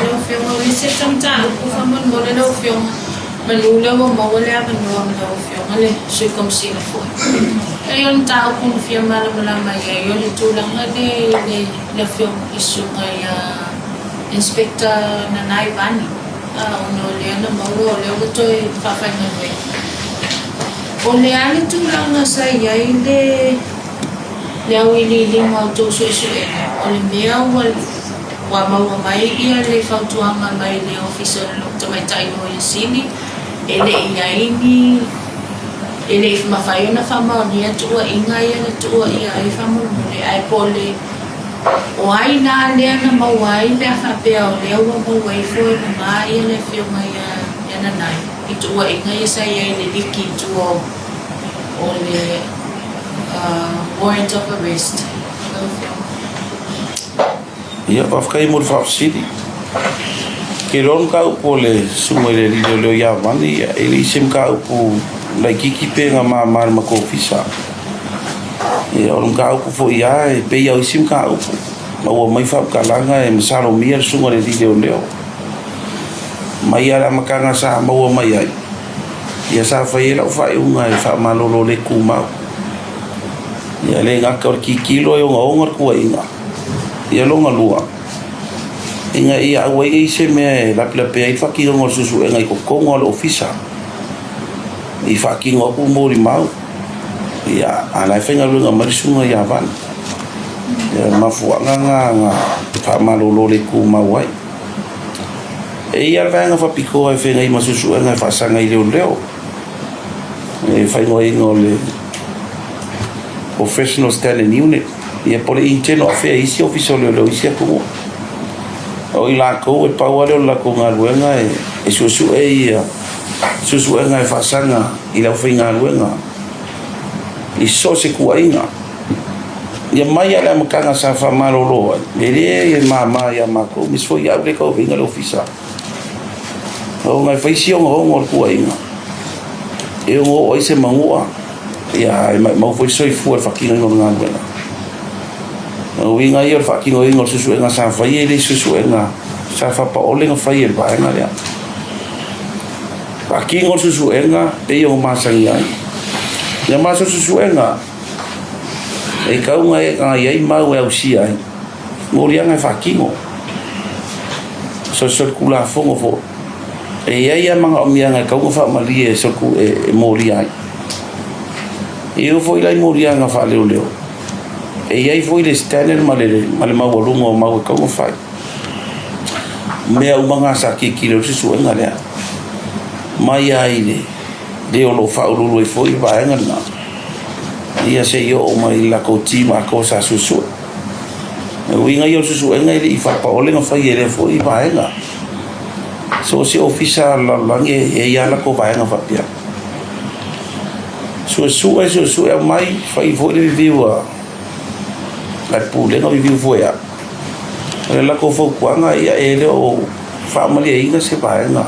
Lau Afioga, o le isi ata mataupu faamolemole lau Afioga, manu lea ua maua le avanoa ma lau Afioga le Sui Komesina foi. Leai o le mataupu na fia malamalama i ai o le tulaga lea i le Afioga i le Susuga ia Inspector Nanai Vani, ona o lea na maua o lea ua toe faafaigaluega. O le a le tulaga sa i ai le le auiliiliga o tou suesuega, o le mea ua ua maua mai ia le fautuaga mai le Ofisa o le Tamaitai Loia Sili, e le i i ai ni, e le i mafai ona faamaonia tuuaiga ia na tuuaia ai faamolemole, ae po o le, o ai la lea na maua ai pe a faapea o lea ua maua ifo e mama ia le Afioga ia Nanai i tuuaiga ia sa i ai i le liki i tua o le warrant of arrest. Lau Afioga. Ia, faafetai mo le faafesili. Ke loa le mataupu o le susuga i le alii leoleo ia Vani, ia, e le i se mataupu laitiiti pe na mama i le matou ofisa. Ia, o le mataupu foi lava e pei lava o isi mataupu, maua mai faamatalaga e masalomia le susuga i le alii leoleo. Mai lava i le amataga sa maua mai ai, ia sa fai ai lau faaiuga e faamalolo le tumau. Ia le gata o le tilotilo e ogaoga le tuuaiga. Ia lona lua, ina ia aua ai se mea e lape ai le faatinoga o le suesuega i totonu lava o le ofisa i faatino atu molimau. Ia, a o la e faigaluega mai le susuga ia Vani. Ia, o le mafuaaga lena na faamalolo le tumau ai. E i ai lava le vaega faapitoa e feagai ma suesuega e faasaga i leoleo, e faaigoaina o le Professional Standing Unit, ia po o le internal affair i isi ofisa o leoleo i isi atunuu. O i latou e pau lava lea o le latou galuega e suesue ia suesuega e faasaga i le aufaigaluega i so o se tuuaiga. Ia mai lava i le amataga sa faamalolo ai, e le mama ia matou, aemaise foi au lea e tauaveina le ofisa. Ona e fai si ogaoga o le tuuaiga, e ono oo ai se manua, ia, e maumau foi le soifua i le faatinoina o le galuega. O le uiga ia o le faatinoina o le suesuega sa faia, e le o se suesuega sa faapaole na fai e le vaega lea. Faatino le suesuega e pei ona masani ai. Ia ma se suesuega e tau na i ai mau e ausia ai, moliaga e faatino. Solitulafono foi, e i ai lava manaomiaga e tatau ona faamalie e molia ai. E oo foi la i moliaga faaleoleo, e i ai foi le standard ma le maualuga o mau e tatau ona fai. O mea uma na sa tilotilo i ai le suesuega lea, mai lava i le le o lo o faauluulu ai foi le vaega lena, ia se i oo mai i le latou team atoa sa suesue. O le uiga ia o le suesuega e le i faapaole na fai e lea foi vaega. So o se ofisa a le lalolagi e i ai lava latou vaega faapea. Suesue, suesue aumai, fai foi le review a le Pulega, review foi e au. O le latou fautuaga ia e le o faamalieina se vaega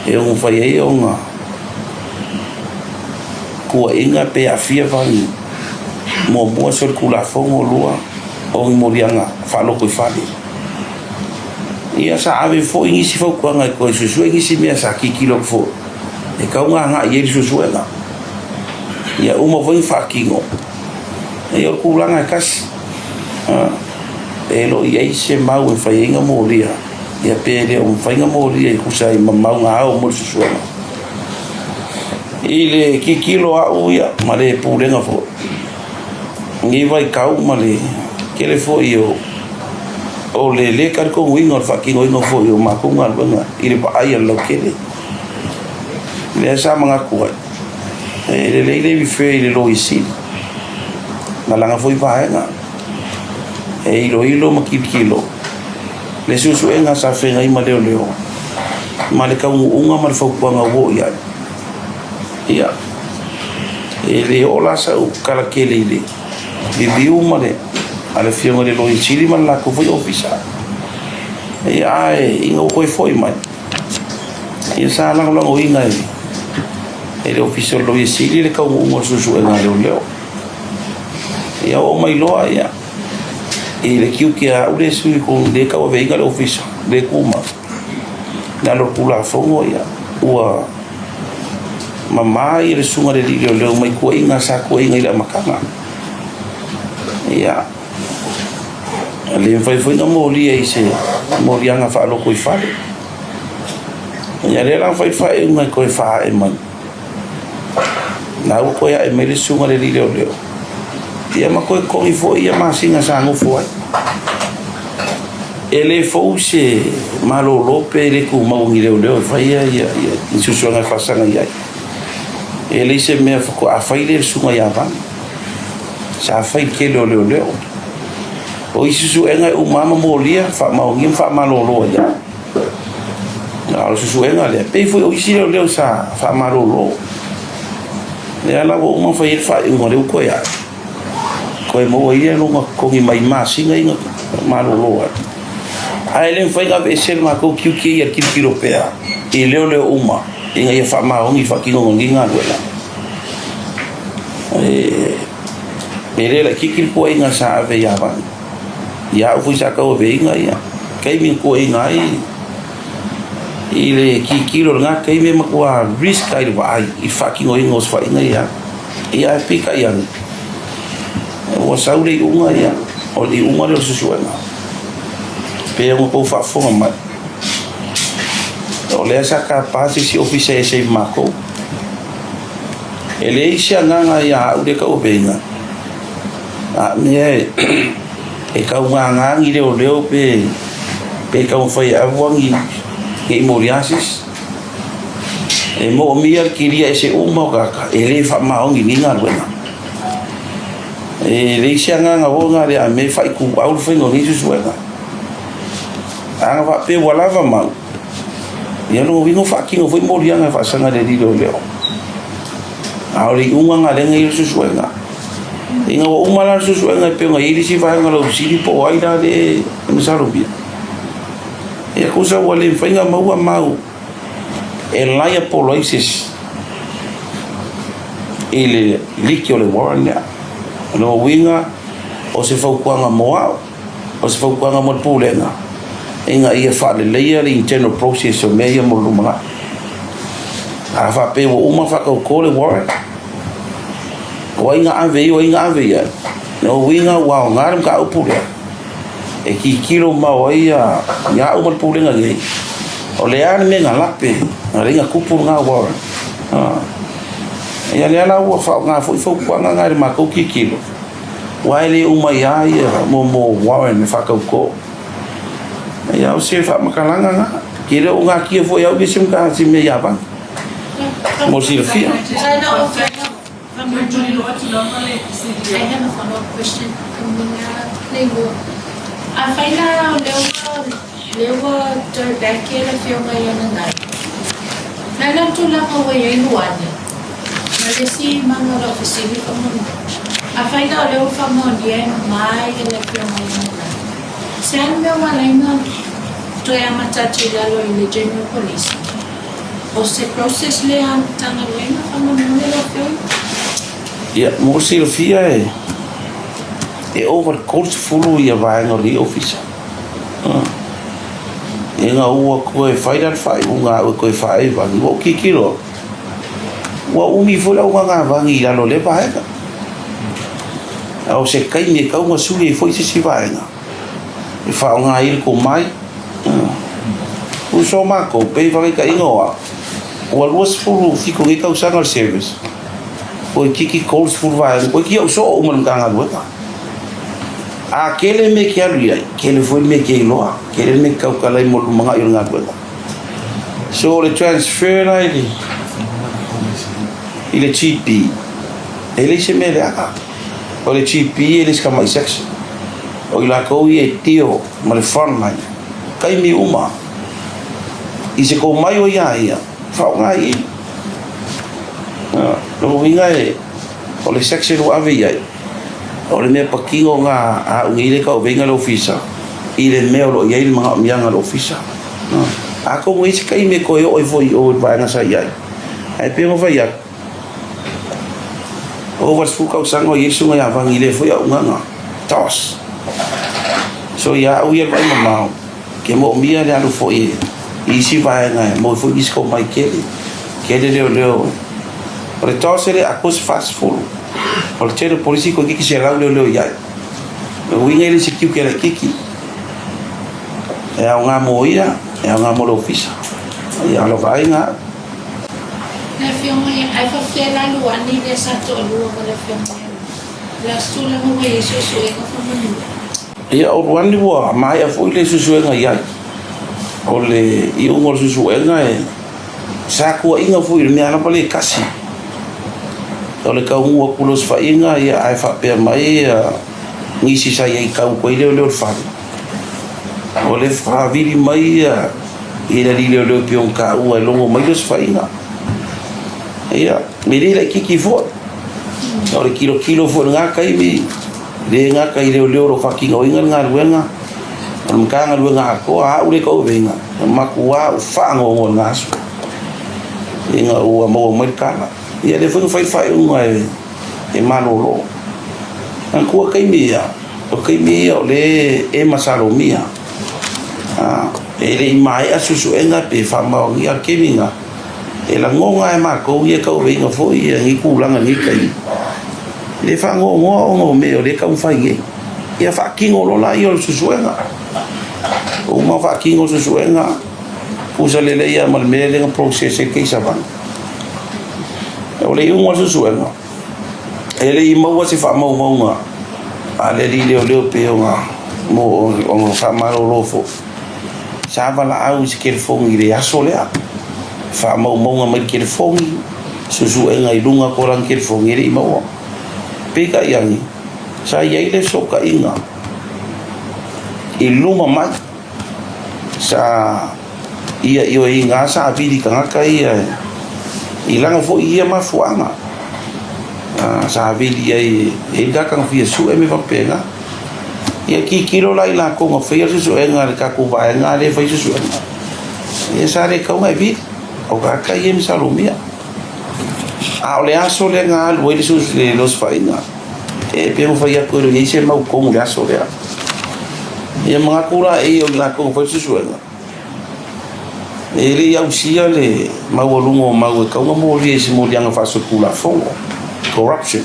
e ono fai ai ona tuuaiga pe aafia vanu muamua solitulafono lua o ni moliaga faalotoifale. Ia sa ave foi nisi fautuaga e toe suesue nisi mea sa tilotilo atu foi e tatau ona agai i ai le suesuega. Ia uma foi ona faatino, ia o le tulaga e tasi, e le o i ai se mau e fai ai na molia, ia pe le o mafai ona molia e tusa ai ma mau na ao mo le suesuega. I le tilotilo a au ia ma le pulega foi i lenei vaitau ma le tele foi o le le talitonuina o le faatinoina foi o matou galuega i le vaai a le lautele. Lea sa manatu ai, e lelei le refer i le Loia Sili ma lana foi vaega e iloilo ma tilotilo le suesuega sa feagai ma leoleo ma le taunuuga ma le fautuaga ua oo i ai. Ia, e le oo la sau tala tele i le review ma le a le Afioga i le Loia Sili ma le latou foi ofisa. Ia, ae ina ua toe foi mai, ia sa lagolagoina e le Ofisa o le Loia Sili le taunuuga o le suesuega a leoleo. Ia oo mai loa ia i le tiute a au le sui lē tauaveina le ofisa. le tumau. I lalo o le Tulafono ia, ua mamā ia le susuga i le alii leoleo mai tuuaiga sa tuuaiina i le amataga. Ia, e le mafai foi ona molia i se moliaga faalotoifale. Ia lea la na fai le faaiuga e toe faaae mai. Na ua toe ae mai le susuga i le alii leoleo, ia ma toe totogi foi ia masina sa nofo ai. E le fou se malolo pe le tumau ni leoleo e faia ia ni suesuega e faasaga i ai. E leai se mea faatoa fai lea e le susuga ia Vani. Sa fai i le tele o leoleo. O isi suesuega e uma lava ma molia, faamaonia ma faamalolo ai lava. A o le suesuega lea, pei foi o isi leoleo sa faamalolo. Lea la ua uma ona fai ai le faaiuga, lea ua toe ae. Toe maua ai ia lona totogi mai masina ia na malolo ai. Ae le mafai ona aveese le matou tiute ia tilotilo pea i leoleo uma ina ia faamaoni i le faatinoina o lenei galuega. E le laitiiti le tuuaiga sa ave ia Vani. Ia au foi sa tauaveina ia taimi na tuuaiina ai i le tilotilo i lena taimi e matua risk ai le vaai i le faatinoina o osofaiga ia. Ia ae peitai ane, ua sau le iuga ia, o le iuga lea o le suesuega. Pe ona outou faafofoga mai, o lea sa tapa se isi ofisa e ese i matou. E leai se agaga ia au lea e tauaveina, a mea e taugaga ni leoleo pe pe taumafai e aua ni ne i molia se isi. E moomia le kilia ese uma o tagata e le faamaoni i lenei galuega. E leai se agaga foi lena a mea e faaituau le faiga o nei suesuega. A na faapea ua lava mau, ia lona uiga ua faatino foi moliaga e faasaga i le alii leoleo. A o le iuga lena lea na i ai le suesuega. Ina ua uma la le suesuega e pei ona i ai le isi vaega o lau fesili po o ai la le e masalomia. Ia tusa ua le mafai ona maua mau e liable ai se isi i le liki o le warrant lea. O lona uiga, o se fautuaga mo au, o se fautuaga mo le Pulega, ina ia faaleleia le internal process o mea ia mo le lumanai. A faapea ua uma ona faatauto le warrant, o ai na ave i ai, o ai na ave i ai, o lona uiga ua aoga le mataupu lea e tilotilo mamao ai ia au ma le Pulega nei, o le a le mea na lape, na ala ai ona tupu lena warrant. Ia lea la ua faaaoga foi fautuaga na i le matou tilotilo, aua e le uma ai lava ia mo warrant e faatauto. Ia o se faamatalaga lena, e le o natia foi e au ia se mea ia Vani, mo le silafia. I have a follow up question. Afai la o lea ua lea ua toe back le afioga i Ananai, na le tulaga ua i ai Luana, ma le isi maga o lau fesili faamolemole. Afai la o lea ua faamaonia e mama ia le afioga i Ananai, se a le mea ua ala ai ona toe amata atu i lalo i le General Police? O se process lea a Matagaluega faamolemole lau Afioga? Ia, mo le silafia e, e ova i le 30 ia vaega o lenei ofisa. Ina ua toe fai la le faaiuga a au e toe faaivani, ua ou tilotilo atu, ua umi foi lau gagavagi i lalo o lea vaega. A o se taimi e tatau ona sui ai foi se isi vaega e faaaoga ai le tomai. Uso o matou, pei faataitaiga o au, ua 27 nei tausaga o le service, toeitiiti 30 vaega, toeitiiti ou soo uma i le Matagaluega. A tele mea e te alu i ai, tele foi le mea e te iloa, tele le mea e te tautala ai mo le lumanai o le galuega. So o le transfer la i le, i le GP, e leai se mea leaga. O le GP e le o se tamai section. O i latou ia e deal ma le frontline, taimi uma. I se tomai o ia ia, faaaoga i i. Lona uiga e, o le section ua ave i ai, o le mea patino lena a au nei lea e tauaveina le ofisa i le mea o lo o i ai le manaomiaga o le ofisa. Atonu e i ai se taimi e toe oo ai foi i o i le vaega sa i ai, ae pei ona fai atu, ova i le 10 tausaga o i ai le susuga ia Vani i lea foi auaunaga, TOS. So ia au ia le vaai mamao, Ke moomia le alu foi i isi vaega e maua ai foi nisi komai tele, tele leoleo. O le toss e le atoa se 40. O le tele o polisi toeitiiti 100 leoleo i ai. O le uiga e le o se tiute laitiiti. E aoga mo ia, e aoga mo le ofisa. Ia, o lau vaaiga au. Le Afioga ia, ae faafefea la Luani lea sa toalua ma le Afioga ia O le a se tulaga ua i ai suesuega faamanua? Ia, o Luani ua maea foi le suesuega i ai. O le iuga o le suesuega e sa tuuaiga foi i le mea lava lea e tasi. O le taunuu atu i le osofaiga, ia, ae faapea mai nisi sa i ai tau atu ai leoleo i le fale. O le faavili mai ia i le alii leoleo e pei ona taua e logo mai le osofaiga. Ia, e le laitiiti foi. O le tilotilo foi i lena taimi, le gata i leoleo o lo o faatinoina le galuega, o le Matagaluega atoa, au lea e tauaveina, na matua ou faanoanoa i lena aso ina ua maua mai le tala. Ia lea foi na fai le faaiuga e malolo. Manatua taimi ia, o taimi ia o lea e masalomia, e le i maea suesuega pe faamaonia le taimi lena. E lagona lava e matou ia tauaveina foi nei tulaga i lenei taimi, le faanoanoa ona o mea o lea e taumafai nei. Ia faatino loa laia o le suesuega. Ua uma ona faatino le suesuega, tusa lelei lava ma le mea lea na process ai le case a Vana. O le iuga o le suesuega, e le i maua se faamaumauga a le alii leoleo pei ona faamalolo foi. Sa valaau i se telefoni i le aso lea, faamaumauga mai le telefoni, suesuega i luga atu o lana telefoni e le i maua. Peitai ane, sa i ai le fesootaiga i luma mai, sa ia ioeina lava sa vili tagata ia i lana foi ia mafuaaga. Sa vili ai e i ai le tagata na fia sue ma mea faapena. Ia tilotilo la i latou na faia suesuega a le tatou vaega lea e fai suesuega, ia sa le tatau ona e vili, o tagata ia e masalomia. A o le aso lea na alu ai le osofaiga, e pei ona fai atu e le o i ai se mau tonu i le aso lea. Ia manatu laia o i latou na faia suesuega, e le i ausia le maualuga o mau e tatau ona molia i se moliaga faasolitulafono, corruption.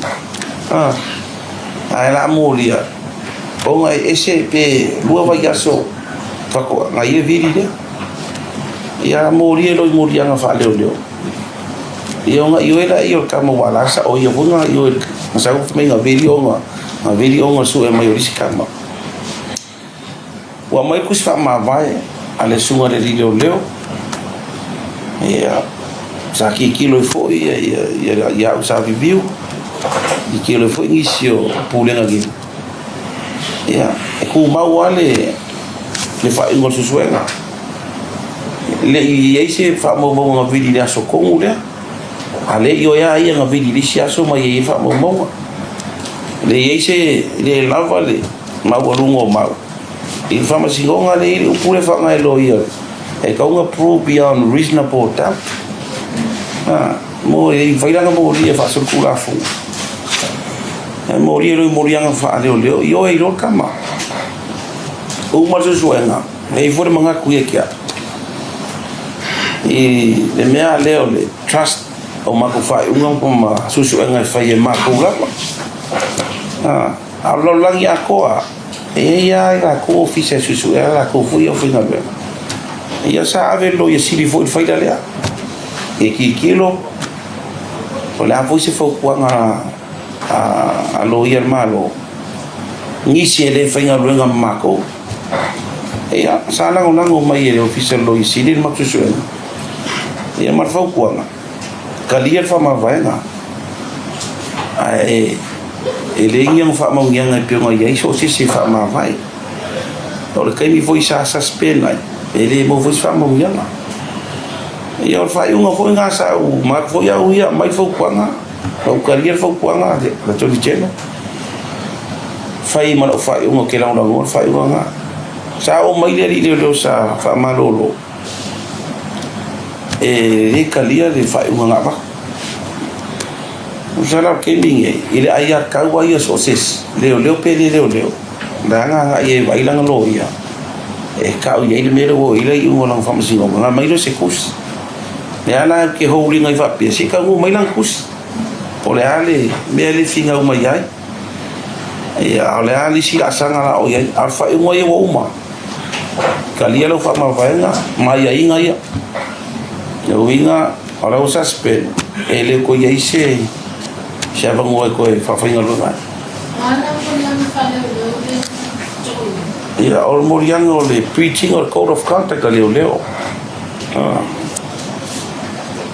Ae o le a molia ona e ese pe 2 vaiaso faatoa ia vili lea. Ia molia loa i moliaga faaleoleo. Ia ona ioe laia o le tama ua la sao ia foi na ioe na sau fai mai na vili ona na vili ona sue mai o le isi tama. Ua aumai le tusi faamavae a le susuga i le alii leoleo, ia, sa tilotilo ai foi ia au sa review, tilotilo ai foi nisi o Pulega nei. Ia, e tumau lava le faaiuga o le suesuega. E le i i ai se faamaumauga na vili i le aso tonu lea, a le ioe lava ia na vili i le isi aso ma i ai faamaumauga. E le i ai se, e le lava le maualuga o mau. I le faamasinoga lea e i ai le upu lea e faaaoga e loia, e tatau ona prove beyond reasonable doubt. Mo e mafai la ona molia e faasolitulafono. E molia loa i moliaga faaleoleo, ioe ai loa le tama. Uma le suesuega, e i ai foi le manatu ia te au, i le mea lea o le trust o matou faaiuga ma suesuega e fai e matou lava. A o le lalolagi atoa, e i ai lava i latou ofisa e suesuea a latou foi aufaigaluega. Ia sa ave le Loia Sili foi i le faila lea, e tilotilo o le a foi se fautuaga a loia a le Malo, nisi e le faigaluega ma matou. Ia, sa lagolago mai e le Ofisa o le Loia Sili le matou suesuega, ia ma le fautuaga, talia le faamavaega, ae e leai ni ana faamaoniaga e pei ona i ai so o se isi e faamavae. O le taimi foi sa suspend ai, e le maua foi se faamaoniaga. Ia o le faaiuga foi lena sa ou manatu foi au ia, aumai le fautuaga, na ou talia le fautuaga a le Attorney General, fai ma lau faaiuga ou te lagolagoina le faaiuga lena. Sa oo mai le alii leoleo sa faamalolo, e le talia le faaiuga na avatu. Tusa la o le taimi lenei, i le aiatatau lava ia so o se isi, leoleo pe le leoleo, leaga agai e vaai lana loia. E tau i ai le mea lea ua oo i ai le iuga o lana faamasinoga, ona aumai lea o se tusi. O le a la ou te hold ina ai faapea, se i taunuu mai lana tusi. Po o le a le mea lea e finau mai ai. Ia, a o le a le isi laasaga la o i ai. A o le faaiuga ia ua uma. Talia lau faamavaega ma aiaiga ia. O lona uiga, o la ua suspend, e le toe i ai se se avanoa e toe faafaigaluega ai. Ia, o le moliaga o le breaching o le code of conduct a leoleo. Ah.